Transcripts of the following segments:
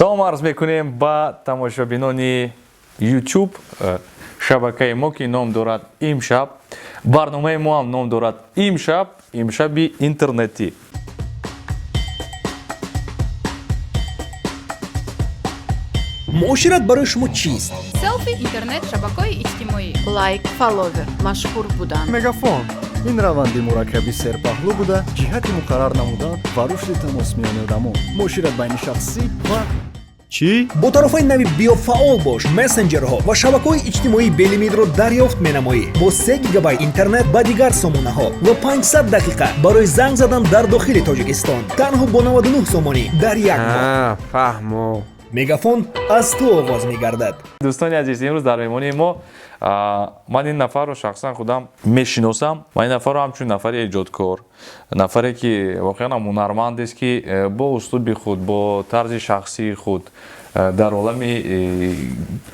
Салом арз мекунем ба тамошобинони YouTube, шабакаи мо, ки ном дорад «Имшаб». Барномаи мо ҳам ном дорад «Имшаб», имшаби интернетӣ. Муошират барои шумо чист? Селфи, интернет, шабакаҳои иҷтимоӣ. Лайк, фолловер, машҳур будан. Мегафон ин раванди мураккаби серпаҳлӯ буда, ҷиҳати муқаррар намудан ва рушди тамос миёни одамон, муошират байни шахсӣ ва Чӣ? Бо тарофаи нави «Биё фаъол бош» мессенҷерҳо ва шабакаҳои иҷтимоии белимитро дарёфт менамоӣ бо 3 гигабайт интернет ба дигар сомонаҳо ва 500 дақиқа барои занг задан дар дохили Тоҷикистон танҳо бо 99 сомонӣ дар як моҳ. Фаҳмо. Мегафон аз ту оғоз мегардад. Дӯстони азиз, имрӯз дар меҳмонии мо, ман ин нафарро шахсан худам мешиносам. Ман ин нафарро ҳамчун нафари эҷодкор, нафаре ки воқеан ҳам ҳунармандест, ки бо услуби худ, бо тарзи шахсии худ дар олами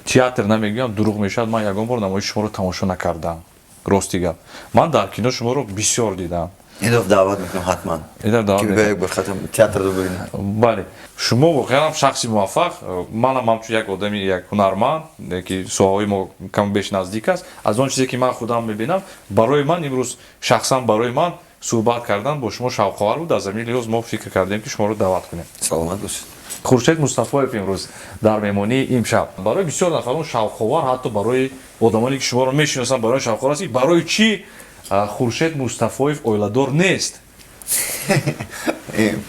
театр, намегӯям, дурӯғ мешавад, ман ягон бор намоиши шуморо тамошо накардам, рости гап. Ман дар кино шуморо бисёр дидам. Инро даъват мекунам ҳатман. Инро даъват ки мекунам. Як бор хатам театрро бибинам. Бале, шумо воқеан ҳам шахси муваффақ. Манам ҳамчун як одами, як ҳунарманд, ки соҳаҳои мо каму беш наздик аст, аз он чизе ки ман худам мебинам, барои ман имрӯз, шахсан барои ман суҳбат кардан бо шумо шавқовар буд. Аз ҳамин лиҳоз мо фикр кардем, ки шуморо даъват кунем. Саломат бошед. Хуршед Мустафоев имрӯз дар меҳмонии «Имшаб». Барои бисёр нафарон шавқовар, ҳатто барои одамоне ки шуморо мешиносанд, барои шавқовар аст, ки барои чӣ Хуршед Мустафоев оиладор нест?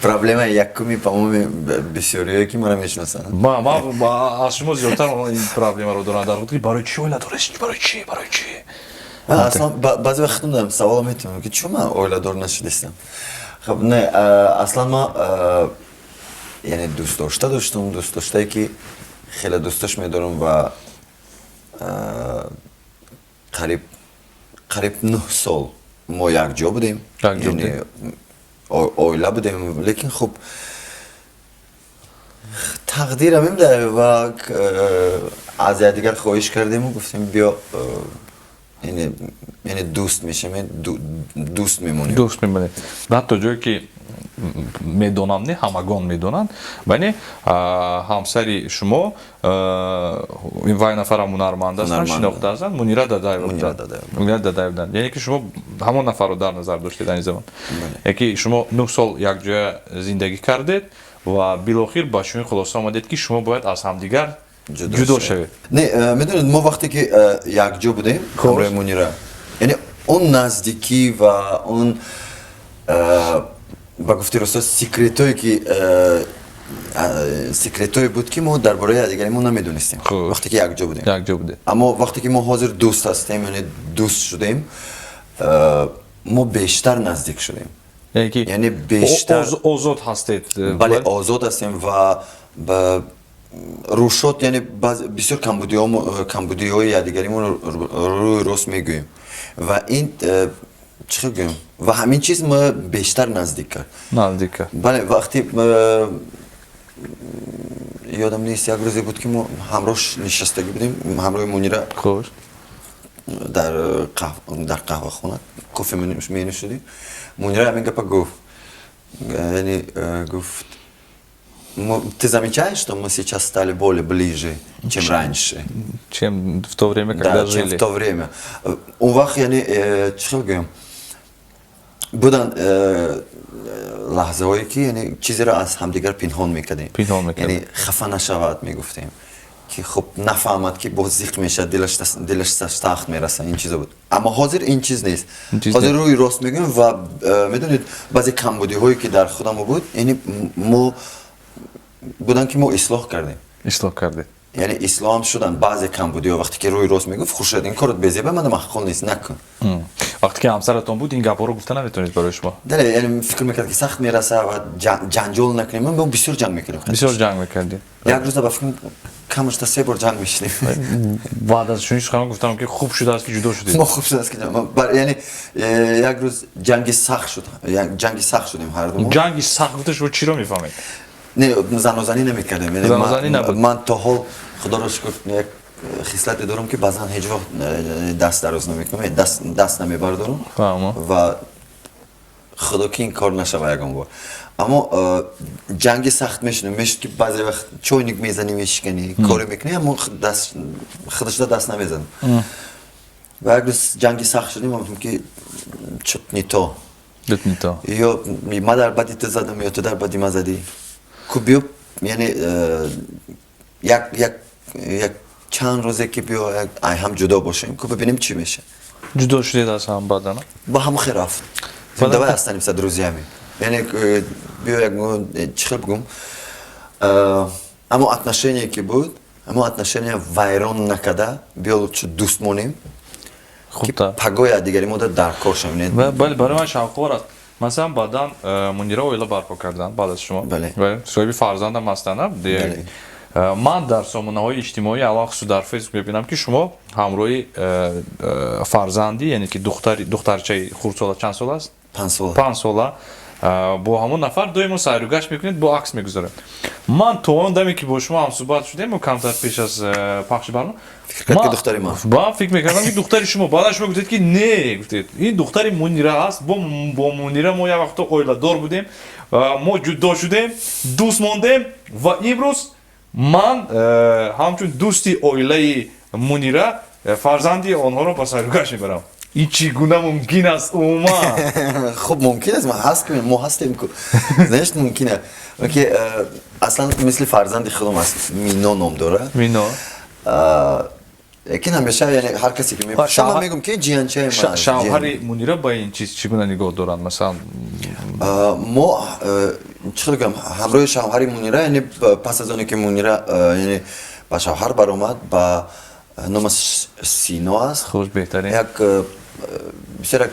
Проблема якуми, по-моему, бисёриое ки маро мешиносанд. Ма аз шумо зиёдтар ин проблемаро доранд дар худ, ки барои чӣ оиладор нест, барои чӣ, барои чӣ? Аслан баъзе вақт худам дорам савол метавонам, ки чун ман оиладор нашудистам. Хуб, не, аслан ма, яъне дӯстдошта доштам, дӯстдоштае ки хеле дӯсташ медорам ва қариб 9 сол мо якҷо будем. Якҷо. Яъне оила будем, лекин хуб, тақдирам имда ва аз якдигар хоҳиш кардему гуфтем, биё, яъне дӯст мешавем, дӯст мемонем. Дӯст мемонед. Ҳатто ҷое ки медонам, не ҳамагон медонанд, вале ҳамсари шумо, вай нафарам ҳунарманд ҳастанд, Ҳунарманд. шинохта ҳастанд, Мунира Дадаева Мунира буданд. Дадаева. Мунира Дадаева буданд. Яъне ки шумо ҳамон нафарро дар назар доштед дар ин замон, яъне ки шумо 9 сол якҷоя зиндагӣ кардед ва билохир ба чунин хулоса омадед, ки шумо бояд аз ҳамдигар ҷудо шавед. Не, медонед, мо вақте ки якҷо будем ҳамроҳи Мунира, яъне он наздикӣ ва он, ба гуфти росто, секретое ки секретое буд, ки мо дар бораи якдигари мо намедонистем вақте ки якҷо будем. Якҷо будед. Аммо вақте ки мо ҳозир дӯст ҳастем, яъне дӯст шудем, мо бештар наздик шудем. Яъне ки Яъне бештар- озод ҳастед. Бале, озод ҳастем ва ба рӯшот, яъне бисёр камбудиҳои якдигаримонро рӯи рост мегӯем ва ин, чӣ хел гӯем, ва ҳамин чиз мо бештар наздик кард. Наздик кард. Бале, вақте, ёдам нест, як рӯзе буд, ки мо ҳамроҳ нишастагӣ будем ҳамроҳи Мунира дар қаҳвахона кофе менӯшидем. Мунира ҳамин гапа гуфт, яъне гуфт: «Ты замечаешь, что мы сейчас стали более ближе, чем раньше?» Чем в то время, когда Да, чем жили. в то время. Он вақт, яъне, чӣ хел гӯям, буданд лаҳзаҳое, ки яъне чизеро аз ҳамдигар пинҳон мекардем. Пинҳон мекардем. Яъне хафа нашавад мегуфтем, ки хуб нафаҳмад, ки боз зиқ мешавад, дилаш сахт мерасад, ин чизо буд. Аммо ҳозир ин чиз нест. Ин чиз Ҳозир нест. рӯи рост мегӯем ва медонед, баъзе камбудиҳое ки дар худамо буд, яъне мо буданд, ки мо ислоҳ кардем. Ислоҳ кардед. Яъне ислоҳам шуданд баъзе камбудиҳо. Вақте ки рӯи рост мегуфт: «Хуршед, ин корот безеба, мана маъқул нест, накун». Вақте ки ҳамсаратон буд, ин гапҳоро гуфта наметавонед барои шумо. Дале, яъне фикр мекард, ки сахт мераса ва ҷанҷол накунем. Мо бисёр ҷанг мекардем. Бисёр ҷанг мекардед. Як рӯза, ба фикрам, камашта се бор ҷанг мешидем. Баъд аз чунин сухан гуфтам, ки хуб шудааст, ки ҷудо шудед. Мо хуб шудааст, ки яъне як рӯз ҷанги сахт шуд, ҷанги сахт шудем ҳарду. Ҷанги сахт гуфта, шумо чиро мефаҳмед? Не, занозанӣ намекардем. Занозанӣ набуд. Ман то ҳол, худоро шукр, як хислате дорам, ки ба зан ҳеҷ вақт даст дароз намекунам, даст намебардорам. Фаҳмо. Ва Худо ки ин кор нашава ягон бор, аммо ҷанги сахт мешунем, мешуд, ки баъзе вақт чойник мезанӣ, мешиканӣ, коре мекунӣ, аммо худашда даст намезанам. Ва як рӯз ҷанги сахт шудем, ман гуфтам, ки чё-то не то. Не то. Ё ма дар бади ту задам, ё ту дар бади ма задӣ ку. Биё, яъне як чанд рӯзе ки биё, ай ҳам ҷудо бошем ку, бибинем, чӣ меша. Ҷудо шудед аз ҳам баъдан? Ба ҳам хел рафт. Давай останемся друзьями, яъне биё, як чӣ хел бигӯм, аммо отношение ки буд, аммо отношения вайрон накарда, биё, лучше дӯст монем, ки пагоя дигари мо дар кор шавем. Бале, барои ман шавқовар аст. Масалан, баъдан Мунира оила барпо карданд баъд аз шумо, соҳиби фарзандам ҳастанд. Ман дар сомонаҳои иҷтимоӣ, алахусус дар Фейсбук, мебинам, ки шумо ҳамроҳи фарзанди, яъне ки духтарчаи хурдсола, чанд сол аст? 5 сола, бо ҳамон нафар доимо сайругашт мекунед, бо акс мегузоред. Ман то он даме, ки бо шумо ҳамсӯҳбат шудем, камтар пеш аз пахши барнома, ман фикр мекардам, ки духтари шумо. Баъдан шумо гуфтед, ки не, гуфтед, ин духтари Мунира аст. Бо Мунира мо як вақто оиладор будем, мо ҷудо шудем, дӯст мондем ва имрӯз ман ҳамчун дӯсти оилаи Мунира фарзанди онҳоро ба сайругашт мебарам. Ин чӣ гуна мумкин аст умуман? Хуб, мумкин аст, ҳаст, мо ҳастем ку, знаешь, мумкин аст ки аслан мисли фарзанди худам аст, Мино ном дорад. Мино. Лекин ҳамеша, яъне ҳар касе ки мепурсад, ман мегӯям, ки ҷиянчаи ман. Шавҳари Мунира ба ин чиз чӣ гуна нигоҳ доранд, масалан? Мо, чӣ хел гӯям, ҳамроҳи шавҳари Мунира, яъне пас аз оне ки Мунира, яъне ба шавҳар баромад, ба номаш Сино аст. Хуш, беҳтарин. Як бисёр як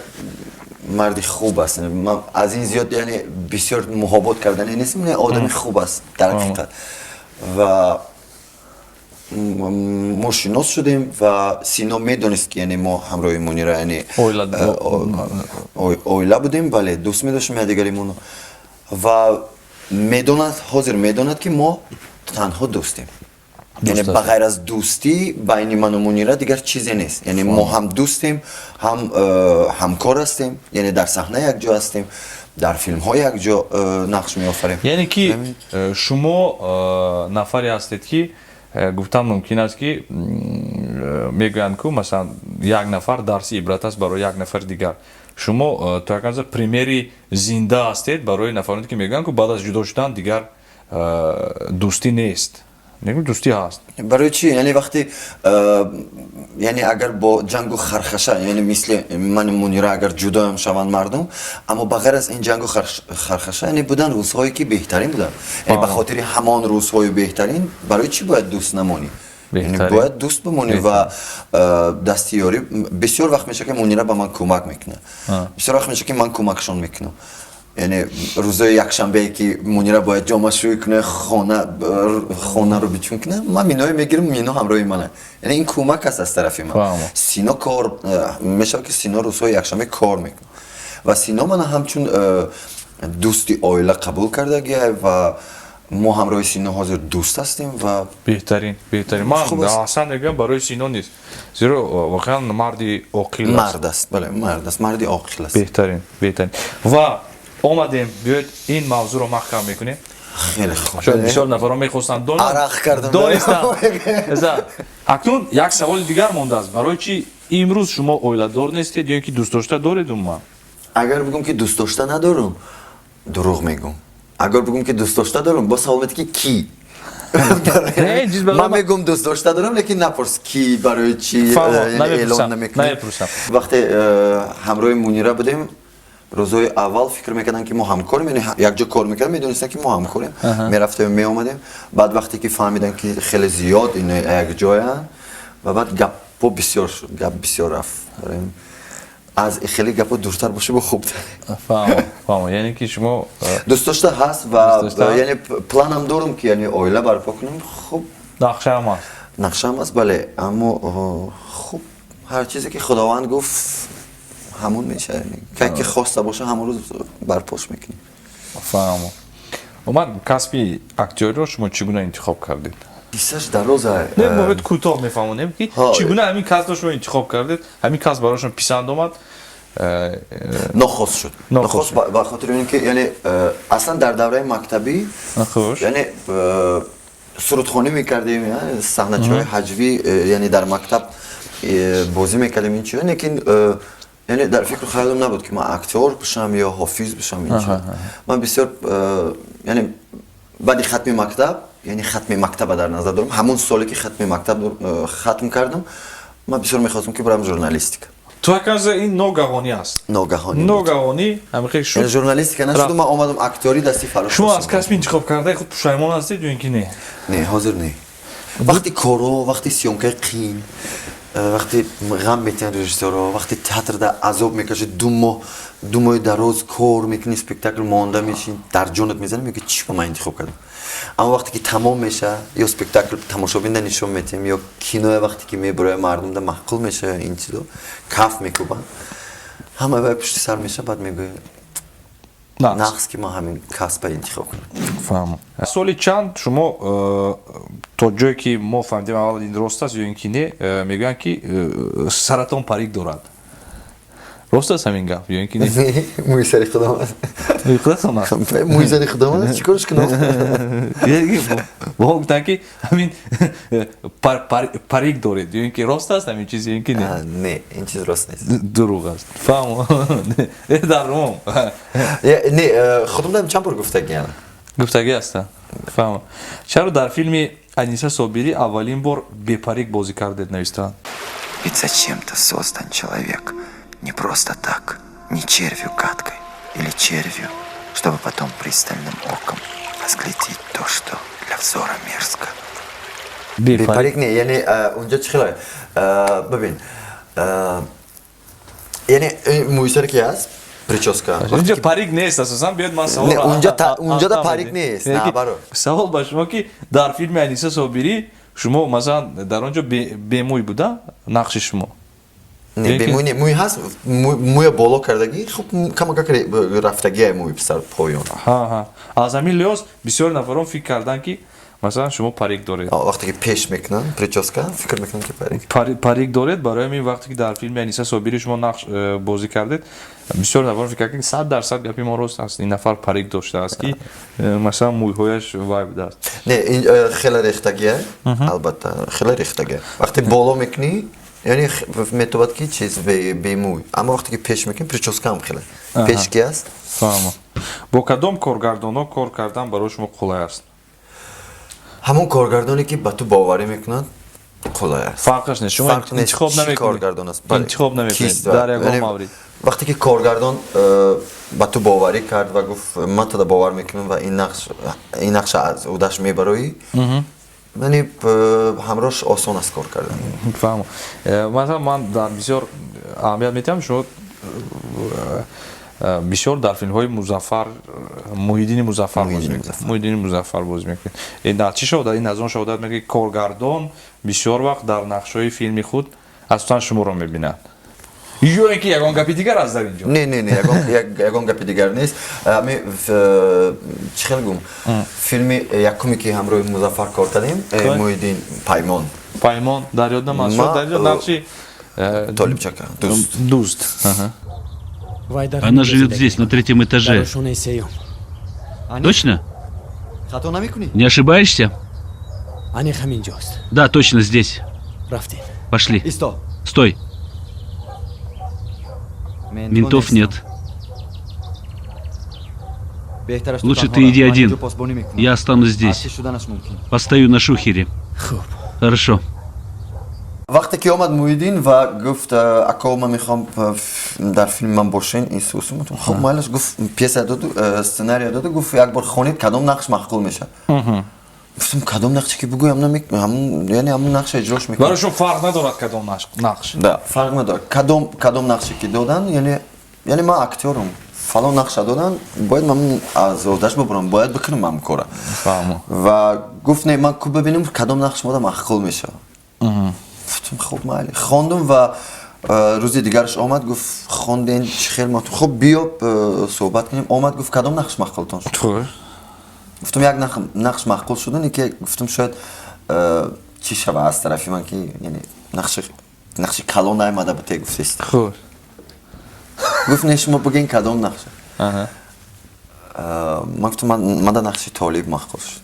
марди хуб аст. Ман аз ин зиёд, яъне бисёр муҳобот кардани нестм, одами хуб аст дар ҳақиқат. Ва мо шинос шудем ва Сино медонист, ки яъне мо ҳамроҳи Мунира, яъне оила будем, бале, дӯст медоштем якдигаримонро. Ва медонад, ҳозир медонад, ки мо танҳо дӯстем, яъне ба ғайр аз дӯстӣ байни ману Мунира дигар чизе нест. Яъне мо ҳам дӯстем, ҳам ҳамкор ҳастем, яъне дар саҳна якҷо ҳастем, дар филмҳо якҷо нақш меофарем. Яъне ки шумо нафаре ҳастед, ки гуфтан мумкин аст, ки мегӯянд ку, масалан, як нафар дарси ибрат аст барои як нафари дигар. Шумо то як андоза примери зинда ҳастед барои нафароне, ки мегӯянд ку, баъд аз ҷудо шудан дигар дӯстӣ нест. Дӯстӣ ҳаст. Барои чӣ? Яъне вақте, яъне агар бо ҷангу хархаша, яъне мисли мани Мунира, агар ҷудоям шаванд мардум, аммо ба ғайр аз ин ҷангу хархаша, яъне буданд рӯзҳое, ки беҳтарин буданд. Яъне ба хотири ҳамон рӯзҳои беҳтарин барои чӣ бояд дӯст намонӣ? Бояд дӯст бимонӣ ва дасти ёрӣ. Бисёр вақт мешавад, ки Мунира ба ман кӯмак мекунад, бисёр вақт мешавад, ки ман кӯмакшон мекунам. Яъне рӯзои якшанбее, ки Мунира бояд ҷомашӯӣ кунад, хонаро бичун кунад, ман Миное мегирам, Мино ҳамроҳи мана. Яъне ин кӯмак аст аз тарафи ман. Сино кор мешавад, ки Сино рӯзҳои якшанбе кор мекунад ва Сино мана ҳамчун дӯсти оила қабул кардагия ва мо ҳамроҳи Сино ҳозир дӯст ҳастем ва Беҳтарин, беҳтарин. Ман аслан мегӯям, барои Сино нест, зеро воқеан марди оқил аст. Мард аст, бале, мард аст, марди оқил аст. Беҳтарин, беҳтарин. Ва омадем, биёед, ин мавзӯъро маҳкам мекунем. Хеле хуб. Шояд бисёр нафарон мехостанд. Арақ кардам. Донистанд. Акнун як саволи дигар мондааст: барои чӣ имрӯз шумо оиладор нестед ё ин ки дӯстдошта доред умуман? Агар бигӯм, ки дӯстдошта надорам, дурӯғ мегӯм. Агар бигӯм, ки дӯстдошта дорам, боз савол медиҳ, ки кӣ. Ман мегӯм, дӯстдошта дорам, лекин напурс, ки барои чӣ эълон намекунем. Вақте ҳамроҳи Мунира будем, рӯзҳои аввал фикр мекарданд, ки мо ҳамкорем, яъне якҷо кор мекардем, медонистанд, ки мо ҳамкорем, мерафтем, меомадем. Баъд вақте ки фаҳмиданд, ки хеле зиёд ин якҷоянд, ва баъд гапҳо бисёр шуд, гап бисёр рафт. Аз хеле гапҳо дуртар бошӣ, бо хубтар. Фаҳмо, яъне ки шумо дӯстдошта ҳаст ва яъне планам дорам, ки яъне оила барпо кунем, хуб. Нақшаам ҳаст. Нақшаам ҳаст, бале, аммо хуб, ҳар чизе ки Худованд гуфт, ҳамон мешавад. Кай ки хоста боша, ҳамон рӯз барпош мекунем. Фаҳмо. Умуман, касби актёриро шумо чӣ гуна интихоб кардед? Қиссаш дароза. Не, мо бояд кӯтоҳ мефаҳмонем, ки чӣ гуна ҳамин касбро шумо интихоб кардед, ҳамин касб барои шумо писанд омад. Нохост шуд, нохост ба хотири он ки, яъне, аслан дар давраи мактабӣ, яъне, сурудхонӣ мекардем, саҳначаҳои ҳаҷвӣ, яъне, дар мактаб бозӣ мекардем, ин чизо, лекин, яъне, дар фикру хаёлам набуд, ки ман актёр бишам ё ҳофиз бишам. Ин чизо ман бисёр, яъне, баъди хатми мактаб, яъне хатми мактаба дар назар дорам, ҳамон соле ки хатми мактаб хатм кардам, ман бисёр мехостам, ки барам журналистика. Ту аказа ин ногаҳонӣ аст. Ногаҳонӣ. Ногаҳонӣ ҳамихел шуд. Журналистика нашуду, ман омадам актёрӣ, дасти Фаррух. Шумо аз касби интихобкардаи худ пушаймон ҳастед ё ин ки не? Не, ҳозир не. Вақти коро, вақти съёмкаи қиин, вақте ғам метиҳанд режиссёрҳо, вақте театрда азоб мекашӣ, 2 моҳ, 2 моҳи дароз кор мекунӣ, спектакл монда мешӣ, дар ҷонат мезанӣ, мегӯӣ, чӣ ба ман интихоб кардам? Аммо вақте ки тамом меша, ё спектакл тамошобинда нишон метиҳем, ё киноя вақте ки мебароя, мардумда маъқул меша, ин чизо каф мекӯбанд, ҳама вай пушти сар меша, баъд мегӯӣ, нағз ки ман ҳамин касба интихоб кардам. Фаҳмам. Соли чанд шумо, то ҷое ки мо фаҳмидем, аввал ин рост аст ё ин ки не, мегӯянд, ки саратон парик дорад, рост аст ҳамин гап ё ин ки не? Мӯи сари худам аст. Мӯи худатон аст? Мӯи сари худам аст, чӣ корш кунам? Бо гуфтанд, ки ҳамин парик доред, ё ин ки рост аст ҳамин чиз ё ин ки не? Не, ин чиз рост нест. Дурӯғ аст, фаҳмо. Дар умум. Не, худам чанд бор гуфтагиам. Гуфтагӣ ҳастанд, фаҳмо. Чаро дар филми Аниса Собирӣ аввалин бор бепарик бозӣ кардед, навиштаанд? Ведь зачем-то создан человек не просто так, не червью гадкой или червью, чтобы потом пристальным оком разглядеть то, что для взора мерзко. Бепарик не, яъне, унҷо чӣ хеле, бибин, яъне, мӯи саре ки ҳаст, прическа. Унҷо парик нест асосан, биёд ман савол. Унҷода парик нест, наоборот. Савол ба шумо, ки дар филми Аниса Собирӣ шумо, масалан, дар он ҷо бемӯй буда нақши шумо? Не, бемӯй не, мӯй ҳаст, мӯя боло кардагӣ, хуб, камакак рафтагия мӯи писар поён. Аз ҳамин лиҳоз бисёри нафарон фикр карданд, ки масалан шумо парик доред. Вақте ки пеш мекунанд прическа, фикр мекунанд, ки парик. Парик доред. Барои ҳамин вақте ки дар филми Аниса Собири шумо нақш бозӣ кардед, бисёр нафарон фикр карданд, ки 100% гапи мо рост аст, ин нафар парик доштааст, ки масалан мӯйҳояш вай будааст. Не, ин хеле рехтагия, албатта, хеле рехтагия. Вақте боло мекунӣ, яъне, метобад, ки чиз бемӯй, аммо вақте ки пеш мекунӣ, прическаам хеле пеш ки аст. Фаҳмам. Бо кадом коргардонҳо кор кардан барои шумо қулай аст? Ҳамон коргардоне, ки ба ту боварӣ мекунад, қулай аст. Фарқаш нест, шумо интихоб намекунед? Коргардон аст. Интихоб намекунед дар ягон маврид? Вақте ки коргардон ба ту боварӣ кард ва гуфт, ман туда бовар мекунам ва ин нақша аз ӯдаш мебароӣ, яъне, ҳамроҳш осон аст кор кардан. Фаҳмам. Масалан, ман дар бисёр аҳамият медиҳам, шумо бисёр дар филмҳои Музаффар, Муҳиддини Музаффар, Муҳиддини Музаффар бозӣ мекунед. Ин дар чӣ шаҳодат, ин аз он шаҳодат мекунад, ки коргардон бисёр вақт дар нақшҳои филми худ асосан шуморо мебинад, ё ин ки ягон гапи дигар аст дар ин ҷо? Не, не, не, ягон гапи дигар нест. Ами чӣ хел гум, филми якуме, ки ҳамроҳи Музаффар кор кардем, Муҳиддин, Паймон. Паймон, дар ёд намаст, дар ҷо нақши Толибчака, дӯст. Дӯст. Она живет здесь, на третьем этаже. Точно? Хато намекунӣ? Не ошибаешься? Да, точно здесь. Пошли. Исто. Стой. Ментов нет. Лучше ты иди один. Я останусь здесь. Постою на шухере. Хорошо. Вақте ки омад Муҳиддин ва гуфт, ако, ман мехоҳам, дар филми ман бошен, хуб, майлаш, гуфт, пьеса доду, сценария доду, гуфт, як бор хонед, кадом нақш маъқул мешавад. Гуфтам, кадом нақше ки бугӯям, яъне ҳамун нақша иҷрош мекунам. Барои шумо фарқ надорад кадом нақш? Да, фарқ надорад кадом нақше ки додан, яъне ман актёрам, фалон нақша додан, бояд ман аз ӯҳдаш бубурам, бояд бикунам ҳамн кора. Ва гуфт, не, ман ку бибинем, кадом нақш мода маъқул мешавад. Гуфтам, хуб, майли, хондум ва рӯзи дигараш омад, гуфт, хонден, чӣ хел? Хуб, биё, суҳбат кунем. Омад, гуфт, кадом нақш маъқултон шуд? Гуфтам, як нақш маъқул шуд, ки гуфтам, шояд чӣ шава аз тарафи ман, ки яъне нақши калон наомада ба те гуфтест. Хуб. Гуфт, не, шумо бигӯен, кадом нақша. Ман гуфтам, ман да нақши Толиб маъқул шуд.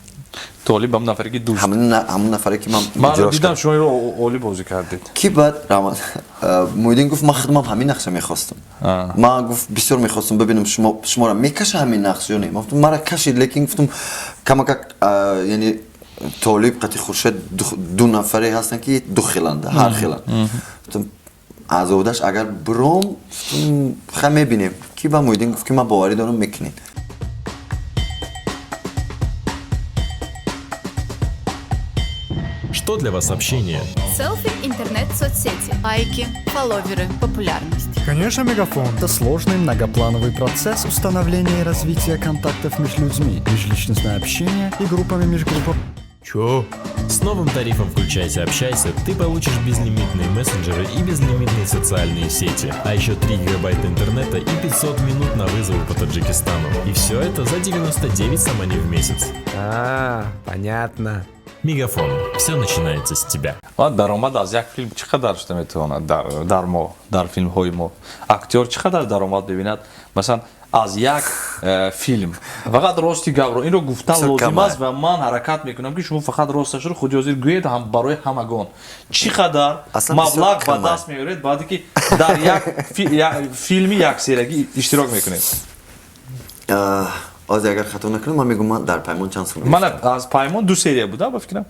Толиб ҳам нафаре ки дӯст. Ҳамун нафаре ки ман ман дидам, шумо инро олӣ бозӣ кардед. Ки баъд Муҳиддин гуфт, ман худмам ҳамин нақша мехостам. Ман, гуфт, бисёр мехостам бибинам, шуморо мекаша ҳамин нақш ё не. Ман гуфтам, мара кашид, лекин, гуфтам, камакак, яъне Толиб қати Хуршед ду нафаре ҳастанд, ки ду хеланд, ҳар хеланд. Гуфтам, аз оҳдаш агар биром, ха, мебинем. Ки ба Муҳиддин гуфт, ки ман боварӣ дорам, мекунед. Что для вас общение? Селфи, интернет, соцсети. Лайки, фолловеры, популярность. Конечно, Мегафон. Это сложный многоплановый процесс установления и развития контактов между людьми, межличностное общение и группами межгруппов. Чё? С новым тарифом «Включайся, общайся» ты получишь безлимитные мессенджеры и безлимитные социальные сети, а еще 3 гигабайта интернета и 500 минут на вызовы по Таджикистану. И все это за 99 сомони в месяц. А, понятно. Мегафон. Все начинается с тебя. Ва даромад аз як филм чӣ қадар шуда метавонад дар мо, дар филмҳои мо? Актёр чӣ қадар даромад мебинад, масалан, аз як филм? Фақат рости гапро инро гуфтан лозим аст, ва ман ҳаракат мекунам, ки шумо фақат росташро худи ҳозир гӯед ҳам барои ҳамагон. Чӣ қадар маблағ ба даст меоред, баъде ки дар як филми яксерагӣ иштирок мекунед? Ҳозир, агар хато накунам, ман мегӯм, ман дар Паймон чанд сум. Мана, аз Паймон ду серия буда, ба фикрам,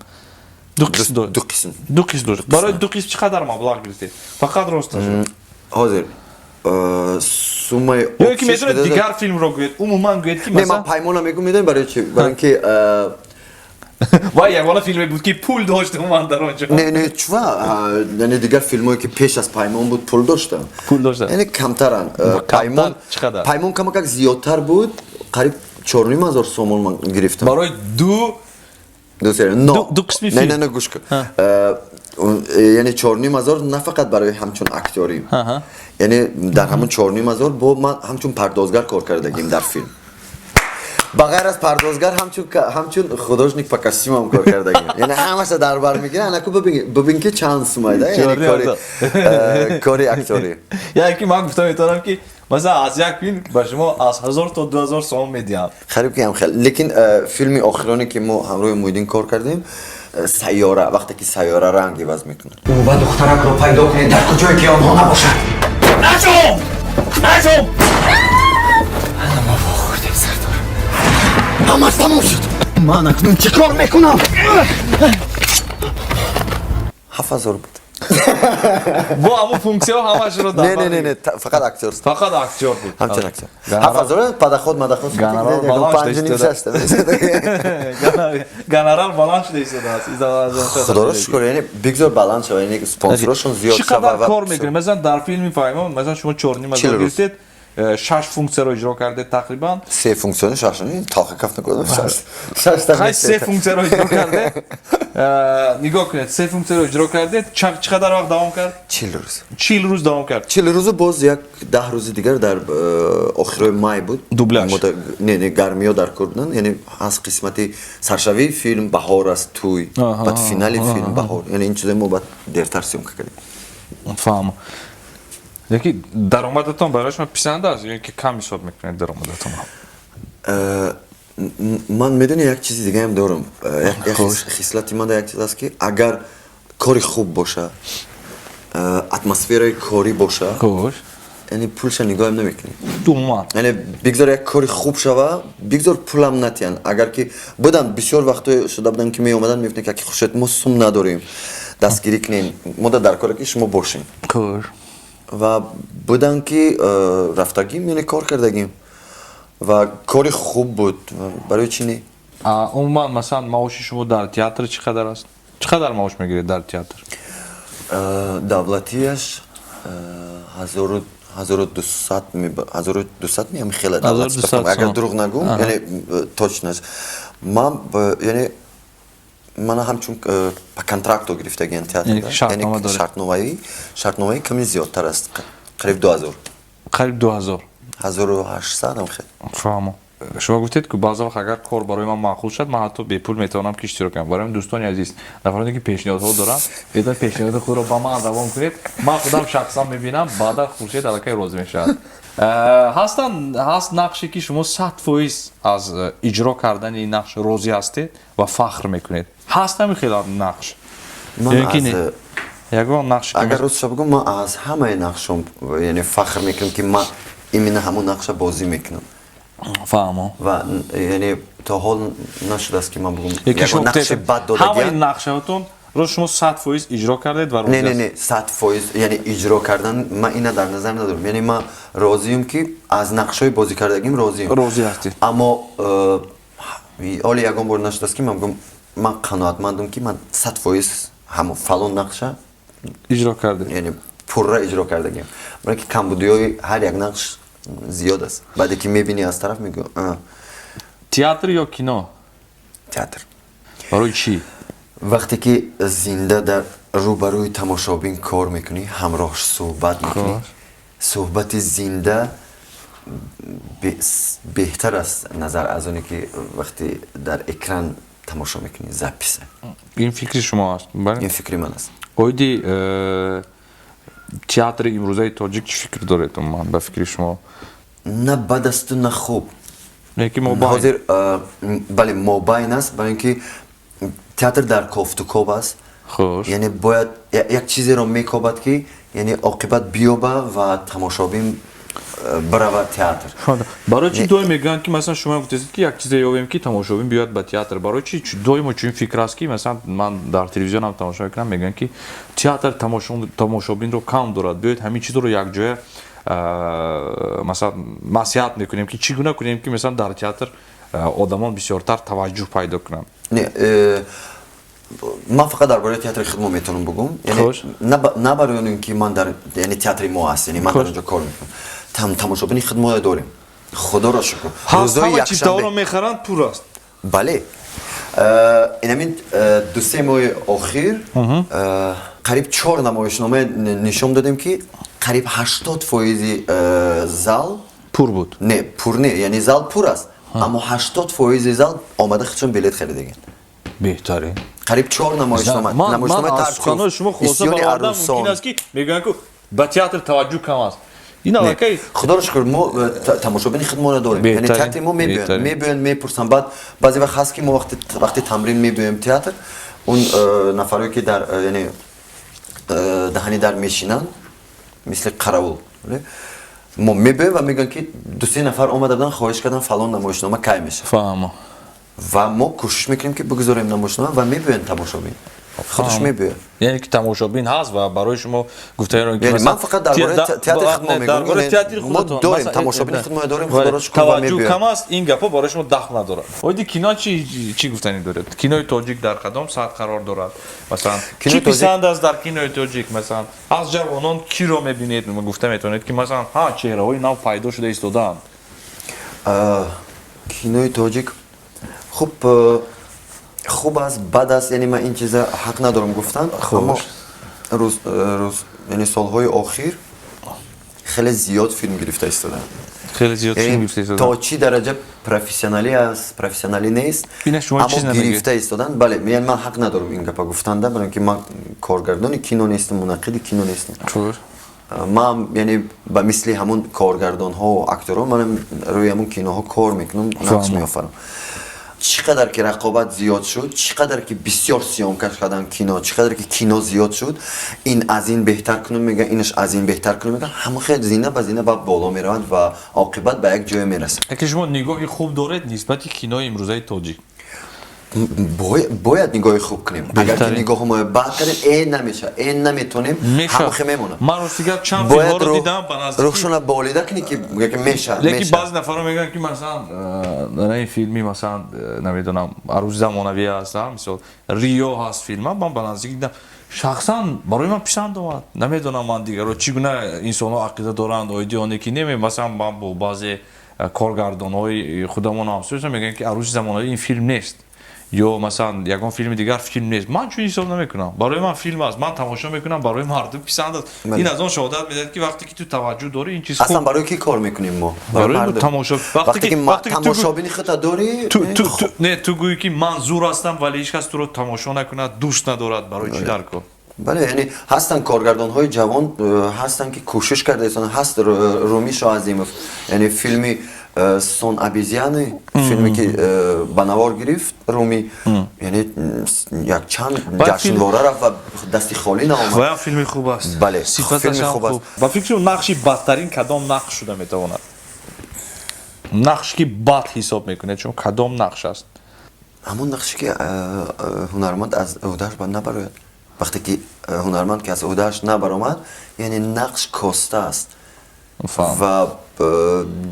ду қисм. Ду қисм. Ду қисм дошт. Барои ду қисм чӣ қадар маблағ гирифтед, фақат росташ? Ҳозир суммаи Ё ки метавонед дигар филмро гӯед, умуман гӯед, ки Не, ман Паймона мегӯм. Медонӣ барои чи? Барои ин ки Вай ягона филме буд, ки пул дошт умуман дар он ҷо. Не, не, чува, яъне дигар филмое, ки пеш аз Паймон буд, пул доштанд. Пул доштанд. Яъне камтаранд. Паймон чӣ қадар? Паймон камакак зиёдтар буд, қариб 4500 сомон ман гирифтам. Барои ду ду серия, но ду қисми не филм? Не, не, гӯш кун, яъне 4500 на фақат барои ҳамчун актёрӣ, яъне дар ҳамун 4500 бо ман ҳамчун пардозгар кор кардагим дар филм. Ба ғайр аз пардозгар, ҳамчун художник по костюмам кор кардагим. Яъне ҳамаша дар бар мегирад. Анаку бибин, ки чанд сумайда, яъне кори актёрӣ. Яъне ки ман гуфта метавонам, ки масалан, аз як филм ба шумо аз 1000 то 2000 сомон медиҳанд. Қариб ки ҳам хел. Лекин филми охироне, ки мо ҳамроҳи Муҳиддин кор кардем, Сайёра, вақте ки Сайёра ранг иваз мекунад. Ӯ ва духтаракро пайдо кунед, дар куҷое ки онҳо набошанд. Наҷум! Наҷум! Ана, мо вохӯрдем, сардор. Ҳамаш тамом шуд. Ман акнун чӣ кор мекунам? 7000 буд. Бо ҳамун функсияҳо ҳамашро дар Не, не, не, не, фақат актёр. Фақат актёр буд. Ҳамчун актёр 7000, подоход мадоход. Гонорар баланд. Панҷу ним, шашта. Гонорар баланд шуда истодааст. Худоро шукр, яъне бигзор баланд шава, яъне спонсорошон зиёд. Чӣ қадар кор мекунед? Масалан, дар филми Паймон, масалан, шумо 4500 гирифтед, шаш функсияро иҷро кардед тақрибан. Се функсияни, шашани талха каф накардам, шашта. Хай, се функсияро иҷро кардед. Нигоҳ кунед, се функсияро иҷро кардед. Чӣ қадар вақт давом кард? 40 рӯз. 40 рӯз давом кард. 40 рӯзу боз як 10 рӯзи дигар дар охирои май буд. Дубляж? Не, не, гармиё дар кор буданд. Яъне аз қисмати саршавии филм баҳор аст, тӯй, баъд финали филм баҳор, яъне ин чизои мо баъд дертар съёмка кардем. Фаҳмо. Яки даромадатон барои шумо писанд аст ё ки кам ҳисоб мекунед даромадатонро? Ман, медони, як чизи дигаам дорам. Як хислати ман як чиз аст, ки агар кори хуб боша, атмосфераи корӣ боша, яъне пулша нигоҳам намекунӣ. Умуман. Яъне бигзор як кори хуб шава, бигзор пулам натиҳанд. Агар ки буданд, бисёр вақтҳое шуда буданд, ки меомаданд, мегуфтанд, ки аки Хуршед, мо сум надорем, дастгирӣ кунем, мо дар коре ки шумо бошем. Ва буданд, ки рафтагим, яъне кор кардагим ва кори хуб буд, барои чӣ не? Умуман, масалан, маоши шумо дар театр чӣ қадар аст? Чӣ қадар маош мегиред дар театр? Давлатиаш 1200, 1200 меам, хеле, агар дурӯғ нагӯм, яъне точно ман, яъне мана ҳамчун по контракту гирифтагиан театр, шартномаӣ. Шартномаӣ каме зиёдтар аст, қариб 2000. Қариб 2000. 1800 ам хел. Фаҳмо. Шумо гуфтед, ки баъза вақт, агар кор барои ман маъқул шуд, ман ҳатто бепул метавонам ки иштирок кунам. Барои дӯстони азиз, нафароне ки пешниҳодҳо доранд, метавонед пешниҳоди худро ба ман равон кунед. Ман худам шахсан мебинам, баъдан Хуршед аллакай розӣ мешавад. Ҳастанд, ҳаст нақше, ки шумо 100% аз иҷро кардани ин нақш розӣ ҳастед ва фахр мекунед? Ҳаст ҳамин хел нақш? Ман Ё ки аз не? Ягон нақш ки Агар ростша бигӯм, ман аз ҳамаи нақшом, яъне, фахр мекунам, ки ман именно ҳамон нақша бозӣ мекунам. Фаҳмо. Ва, яъне, то ҳол нашудааст, ки ман бигӯм Яки ягон шумо нақши гуфтед, бад ҳамаи додагиам. нақшаотон ро шумо 100% иҷро кардед ва розӣ Не, не. ҳастед. Не, 100%, яъне, иҷро кардан ман ина дар назар надорам. Яъне, ман розиюм, ки аз нақшҳои бозӣ кардагим розиюм. Розӣ ҳастед. Аммо ҳоле ягон бор нашудааст, ки ман бигӯм, ман қаноатмандам, ки ман 100% ҳамон фалон нақша иҷро кардед. Яъне, пурра иҷро кардагиам, барои ки камбудиҳои ҳар як нақш зиёд аст. Баъде ки мебинӣ аз тараф, мегӯ: Театр ё кино? Театр. Барои чӣ? Вақте ки зинда дар рӯбарӯи тамошобин кор мекунӣ, ҳамроҳш суҳбат мекунӣ, суҳбати зинда беҳтар аст назар аз оне, ки вақте дар экран тамошо мекунӣ, запись а. Ин фикри шумо аст, бале? Ин фикри ман аст. Оиди театри имрӯзаи тоҷик чӣ фикр доред умуман, ба фикри шумо? На бад асту, на хуб. Яки мобайн. Ҳозир бале, мобайн аст, барои ин ки театр дар кофтукоб аст. Яъне, бояд як чизеро мекобад, ки, яъне, оқибат биёба ва тамошобин биравад театр. Барои чӣ доим мегӯянд, ки, масалан, шумо гуфтед, ки як чизе ёбем, ки тамошобин биёяд ба театр? Барои чӣ доимо чунин фикр аст, ки, масалан, ман дар телевизионам тамошо мекунам, мегӯянд, ки театр тамошобинро кам дорад, биёед ҳамин чизро якҷоя, масалан, маслиҳат мекунем, ки чӣ гуна кунем, ки, масалан, дар театр одамон бисёртар таваҷҷӯҳ пайдо кунанд? Не, ман фақат дар бораи театри худмо метавонам бигӯм, на барои он ки ман дар, яъне, театри мо аст, яъне, ман дар онҷо кор мекунам. Тамошобини худмо дорем, худоро шукр. Рӯзои чиптаҳоро мехаранд, пур аст. Бале, инамин 2-се моҳи охир қариб чор намоишнома нишон додем, ки қариб 80 фоизи зал пур буд. Не, пур не, яъне, зал пур аст, аммо 80 фоизи зал омада, худшон билет харидаган. Беҳтарин. Қариб чор намоишнома. Ман аз суханои шумо хулоса баровардам, мумкин аст, ки мегӯянд, ки ба театр таваҷҷӯҳ кам аст, ин аллакай Худоро шукр, мо тамошобини худмонро дорем. Яъне, театри мо мебиёянд, мепурсанд. Баъд баъзе вақт ҳаст, ки мо вақти тамрин мебиёем театр, он нафарое, ки дар, яъне, даҳани дар мешинанд, мисли қаравул, мо мебиёем ва мегӯянд, ки ду-се нафар омада буданд, хоҳиш карданд, фалон намоишнома кай мешавад. Фаҳмо. Ва мо кӯшиш мекунем, ки бигузорем намоишнома, ва мебиёянд, тамошобин худаш мебиёяд. Яъне ки тамошобин ҳаст ва барои шумо гуфтаеро Яъне, ман фақат дар бораи театри худмо дар бораи театри мегӯям. Мо худатон дорем, тамошобини худмо дорем, худоро шукр, ва таваҷҷӯҳ мебиёяд. кам аст, ин гапҳо барои шумо дахл надорад. Оиди кино чӣ гуфтанӣ доред? Кинои тоҷик дар кадом сатҳ қарор дорад? Масалан, Кинои чӣ тоҷик- писанд аст дар кинои тоҷик? Масалан, аз ҷавонон киро мебинед, гуфта метавонед, ки, масалан, ҳа, чеҳраҳои нав пайдо шуда истодаанд? Кинои тоҷик хуб, хуб аст, бад аст, яъне, ман ин чиза ҳақ надорам гуфтан, аммо рӯз, яъне, солҳои охир хеле зиёд филм гирифта истодаанд. Хеле зиёд филм Яъне, гирифта истодаанд. То чӣ дараҷа профессионалӣ аст, профессионалӣ нест, Ина шумо аммо чиз намегӯед. гирифта истоданд. Бале, яъне, ман ҳақ надорам ин гапа гуфтанда, барои ин ки ман коргардони кино нестам, мунаққиди кино нестам. Ман, яъне, ба мисли ҳамун коргардонҳо, акторҳо, манам рӯи ҳамун киноҳо кор мекунам, нақш меофарам. Чӣ қадар ки рақобат зиёд шуд, чӣ қадар ки бисёр съёмка карданд кино, чӣ қадар ки кино зиёд шуд, ин аз ин беҳтар кунум мегӯян, инаш аз ин беҳтар кунум мегӯян, ҳама хел зина ба зина ба боло мераванд ва оқибат ба як ҷое мерасад. Яке шумо нигоҳи хуб доред нисбати кинои имрӯзаи тоҷик? Бояд нигоҳи хуб кунем. Агар ки Беҳтарин. нигоҳи мо бад кардем, э, намешавад, э, наметонем, Мешавад. ҳамахе мемонад. Ман рости гап, чанд Бояд филмҳоро дидам ба наздикӣ. рӯҳшона болида кунӣ, ки мегӯяд, ки мешавад. Лекин Мешавад. баъзе нафарҳо мегӯянд, ки, масалан, дар ин филми, масалан, намедонам, арӯси замонавӣ аст, мисол, Риё ҳаст филма, ман ба наздикӣ дидам, шахсан барои ман писанд омад. Намедонам, ман дигарро чӣ гуна инсонҳо ақида доранд оиди оне, ки неме, масалан, ман бо баъзе коргардонҳои худамон ҳамсӯ мегӯянд, ки арӯси замонавӣ ин филм нест ё, масалан, ягон филми дигар филм нест. Ман чун ҳисоб намекунам, барои ман филм аст, ман тамошо мекунам, барои мардум писанд аст. Ин аз он шаҳодат медиҳад, ки вақте ки ту таваҷҷӯҳ дорӣ, ин чиз Аслан хуб. барои кӣ кор мекунем мо? Барои мардум. тамошо. Вақте ки Вақте ки ту тамошобини худта дорӣ, ту не, ту гӯӣ, ки ман зур ҳастам, вале ҳеҷ кас туро тамошо накунад, дӯст надорад, барои чӣ дар кор? Бале, яъне ҳастанд коргардонҳои ҷавон, ҳастанд, ки кӯшиш карда истанд. Ҳаст Румӣ Шоазимов, яъне филми «Сон обезьяны», филме ки ба навор гирифт Румӣ, яъне якчанд ҷашнвора рафт ва дасти холӣ наомад. Ваям филми хуб аст. Бале, филми хуб аст. Ба фикри нақши бадтарин кадом нақш шуда метавонад? Нақш ки бад ҳисоб мекунед шумо, кадом нақш аст? Ҳамон нақше ки ҳунарманд аз ӯҳдааш набарояд. Вақте ки ҳунарманд ки аз ӯҳдааш набаромад, яъне нақш коста аст ва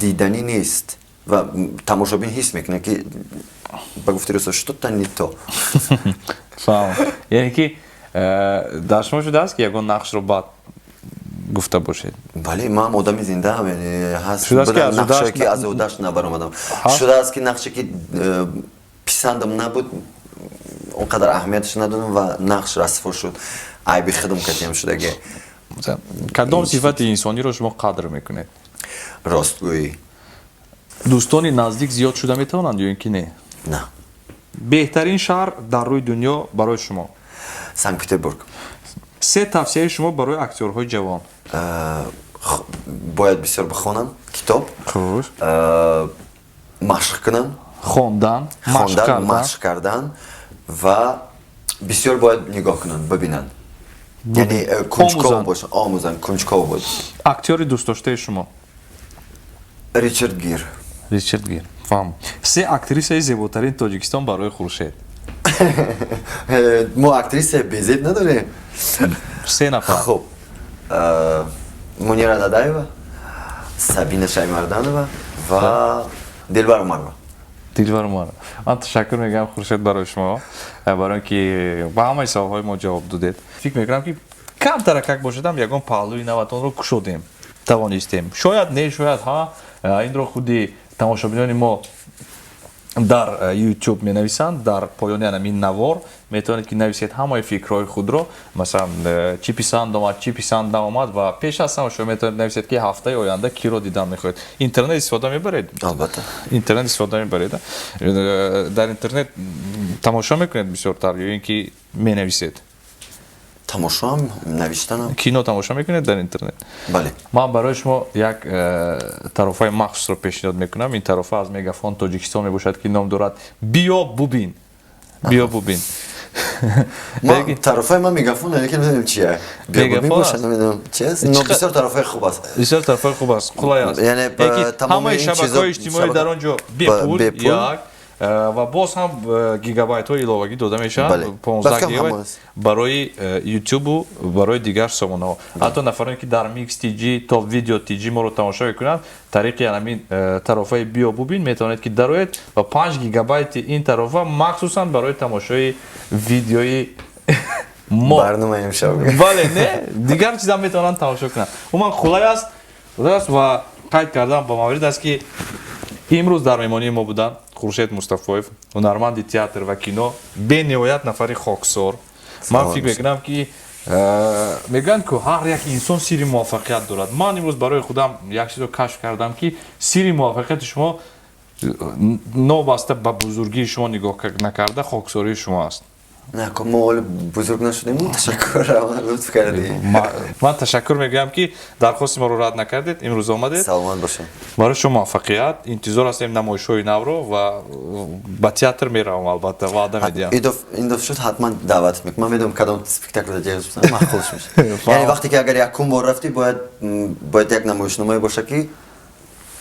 диданӣ нест ва тамошобин ҳис мекунад, ки ба гуфти русо, что-то не то. Фаҳм, яъне ки дар шумо шудааст, ки ягон нақшро бад гуфта бошед? Бале, ман одами зиндаам, яъне ҳаст нақшое ки аз ӯҳдааш набаромадам. Шудааст, ки нақше ки писандам набуд, он қадар аҳамияташ надодам ва нақш расво шуд, айби худам катиам шудаге. Кадом сифати инсониро шумо қадр мекунед? Ростгӯӣ. Дӯстони наздик зиёд шуда метавонанд ё ин ки не? На. Беҳтарин шаҳр дар рӯи дунё барои шумо? Санкт Петербург. Се тавсияи шумо барои актёрҳои ҷавон? Бояд бисёр бихонам китоб, машқ кунам. Хондан. Хондан, машқ кардан ва бисёр бояд нигоҳ кунанд, бибинанд, яъне кунҷков бошанд, омӯзанд, кунҷков бош. Актёри дӯстдоштаи шумо? Ричард Гир. Ричард Гир, фаҳм. Се актрисаи зеботарин Тоҷикистон барои Хуршед? Мо актриса безеб надорем. Се нафар. Хуб, Мунира Дадаева, Сабина Шаймарданова ва Дилбар Умарова. Дилбар Умарова. Ман ташаккур мегӯям, Хуршед, барои шумо, барои ин ки ба ҳамаи саволҳои мо ҷавоб додед. Фикр мекунам, ки камтаракак бошадам, ягон паҳлӯи наватонро кушодем, тавонистем. Шояд не, шояд ҳа, инро худи тамошобинони мо дар YouTube менависанд. Дар поёни анамин навор метавонед, ки нависед ҳамаи фикрҳои худро, масалан, чӣ писанд омад, чӣ писанд наомад. Ва пеш аз ҳама шумо метавонед нависед, ки ҳафтаи оянда киро дидан мехоҳед. Интернет истифода мебаред? Албатта. Интернет истифода мебаред. Дар интернет тамошо мекунед бисёртар ё ин ки менависед? Тамошоам, навиштанам. Кино тамошо мекунед дар интернет? Бале. Ман барои шумо як тарофаи махсусро пешниҳод мекунам. Ин тарофа аз Мегафон Тоҷикистон мебошад, ки ном дорад «Биё бубин». Биё бубин. Тарофаи ман Мегафон, лекин намедонам чия. Биё бубин бошад, намедонам чи аст, но бисёр тарофаи хуб аст. Бисёр тарофаи хуб аст, қулай аст. Яъне ҳамаи шабакаҳои иҷтимоӣ дар он ҷо бепул, як, ва боз ҳам гигабайтҳои иловагӣ дода мешаванд, 15 гигабайт барои ютубу барои дигар сомонаҳо. Ҳатто нафароне, ки дар Микс TG, Топ Видео TG моро тамошо мекунанд, тариқи ҳамин тарофаи «Биё бубин» метавонед, ки дароед ва 5 гигабайти ин тарофа махсусан барои тамошои видеои мо. Барномаи имшаб. Бале, не, дигар чизам метавонанд тамошо кунанд. Умуман қулай аст ва қайд кардан ба маврид аст, ки имрӯз дар меҳмонии мо буданд Хуршед Мустафоев, ҳунарманди театр ва кино, бениҳоят нафари хоксор. Ман фикр мекунам, ки мегӯянд, ки ҳар як инсон сирри муваффақият дорад. Ман имрӯз барои худам як чизро кашф кардам, ки сирри муваффақияти шумо, новобаста ба бузургии шумо нигоҳ накарда, хоксории шумо аст. Не, мо ҳоло бузург нашудем. Ташаккур, лутф кардӣ. Ман ташаккур мегӯям, ки дархости моро рад накардед, имрӯз омадед. Саломат бошед. Барои шумо муваффақият. Интизор ҳастем намоишҳои навро ва ба театр меравам, албатта, ваъда медиҳам. Ин дафъа шуд, ҳатман даъват мекунам. Ман медонам, кадом спектакл маъқулш мешавад. Яъне вақте ки агар якум бор рафтӣ, бояд як намоишномае бошад, ки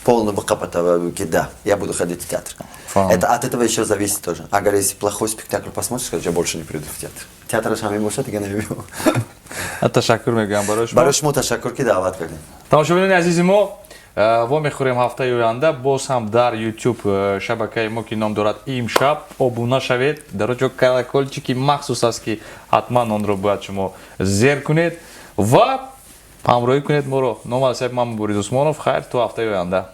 полный бақапата, ки да, я буду ходить в театр. Это от этого еще зависит тоже. Агар если плохой спектакль посмотришь, скажешь: я больше не приду в театр. Театраш ҳамин бошад, дига намебиём. Ташаккур мегӯям барои шумо. Барои шумо ташаккур, ки даъват кардем. Тамошобинони азизи мо, вомехӯрем ҳафтаи оянда боз ҳам дар YouTube шабакаи мо, ки ном дорад «Имшаб». Обуна шавед, дар он ҷо колокольчики махсус аст, ки ҳатман онро бояд шумо зер кунед ва ҳамроҳӣ кунед моро. Ном аз ман Борис Усмонов. Хайр, то ҳафтаи оянда.